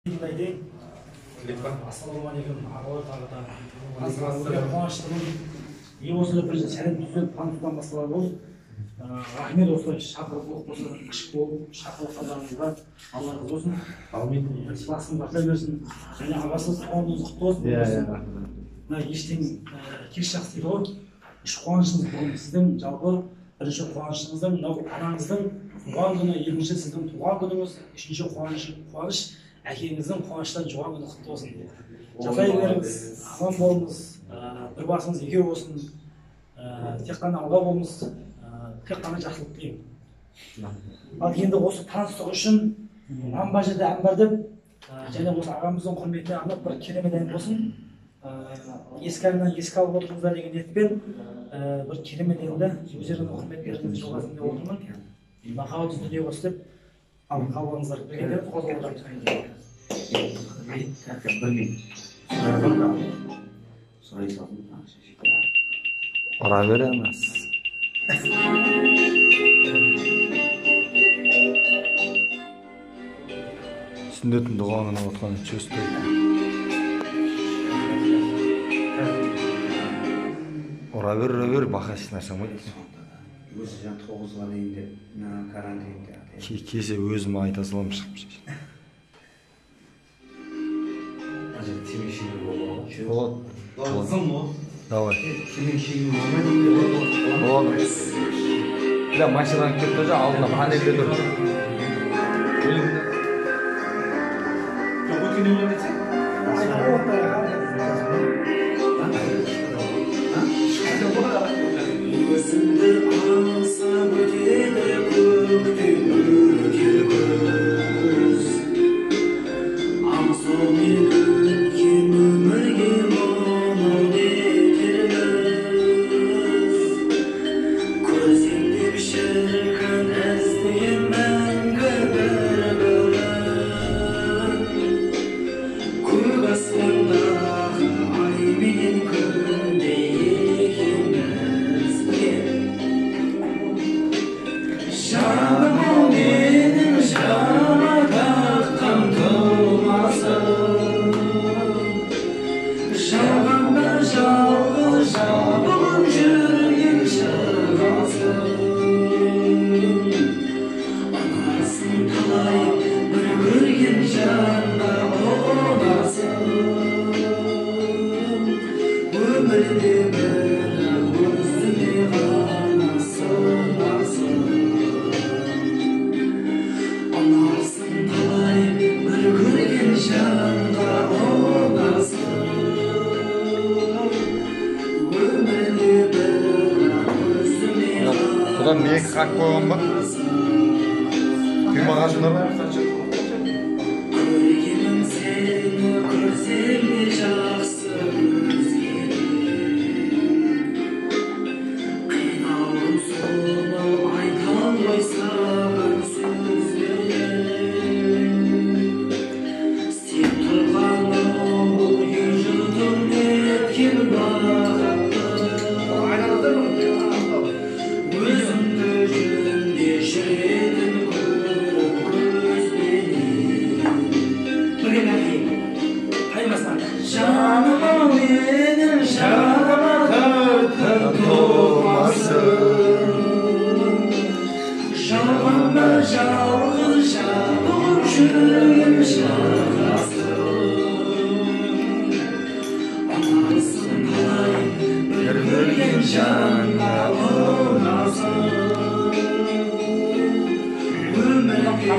Айтайын. Ассалаумағалейкум, ағалар, тағы да. Қуаныштымын. Не болса да бір сәлем түзеп танысудан басталады ғой. Рахмет, осылай шақырып болса, күшік болып шақырып жатқандарыңызға Алла разы болсын. Әумин. Сыйласың бақыта берсін. Және ағасы, туған күніңіз құтты болсын. Иә, иә. Мына ештеңе кеш жақсы дейді ғой. Үш қуанышыңыз бүгін сіздің, жалпы бірінші қуанышыңыздың мынау анаңыздың туған күні, екінші сіздің туған күніңіз, үшінші қуаныш әкеңіздің қуаныштан туған күні құтты болсын. Жасай беріңіз, аман болыңыз, бір басыңыз екеу болсын, тек қана алға болыңыз, тек қана жақсылық тілеймін. Ал енді осы таныстық үшін нан бар жерде ән бар деп, және осы ағамыздың құрметіне арнап бір керемет ән болсын, ескі әннен еске алып отырыңыздар деген ниетпен бір керемет әнді өздеріңіздің құрметтеріңізді жалғасын деп отырмын. Махаббат дүние болсын деп, ал қабыл алыңыздар. Бірге қозғалып отырамыз. Сұрай салдым. Ұра береміз. Сүндеттің туған күні отқанын чувствую. Ұра бер, ұра бер, бақа еш нәрсе болмайды. Өзі жан 9-ға дейін деп, мына карантинде. Кесе өзім айта саламын шығып. Ажыр темекі шегуге болады. Болады. Давай. Темекі шегуге болмайды. Болады. Бля, машинадан келіп тұр, алдында панельде тұр. Жоқ, өткенде болған десең? Өзіңді аңсап өтеді көктем өтер күз. Аңсаумен өткен өмірге мұны нетерміз. Көрсем деп шіркін іздеген мәңгі бір-бірін. Көк аспандағы ай менен күндей екеуміз. Жаным-ау менің жама таққан тумасым, жалғанда жалғыз жабығып жүрген шығасың. Ұнарсың талай бір көрген жанға, ұнарсың. Өмірде бір өзіме ғана сынарсың. Ұнарсың талай бір көрген жанға, ұнарсың. Өмірде бір өзіме ғана Бұдан екі қақ қойған ба? Құймағашыңдар ма? Көргенім сені көрсем де жақсы өзгеден. Қиналдым соны айта алмай саған сөзбенен. Сен тұрған ауыл үй жұртым неткен бақытты. Өзіңді жүнде жүретін көріп көзбенен. Бірге ән таймастан. Жаным-ау менің жаныма тартқан тумасым. Жалғанда жалғыз жабығып жүрген жағасым. Ұнарсың талай бір көрген жанға, ұнарсың. Өмірде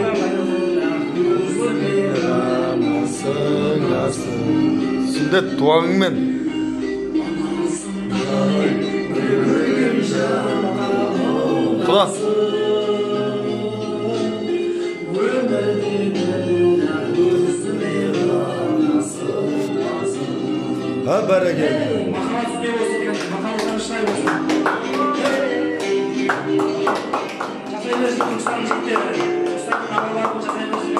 бірақ өзіме ғана Сыңарсың. Сүндет туғаныңмен. Ұнарсың талай бір көрген жанға, Құда. ұнарсың. Өмірде бірақ өзіме ғана сыңарсың. Ha, бәрекелді. Махаббат үстіне болсын, махаббаттан шынайы болсын. Жасай берсін Түркістанның жігіттері, Түркістанның ағалары, жасай берсін.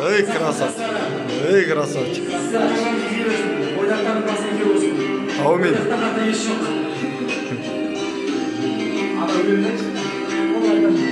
Ей, красавчик. Ей, красавчик. Сіздер қашан жүзе берсін, бойдақтардың басы екеу болсын. Әумин. Бойдақтан еш жоқ. Ана өлеңді айтшы.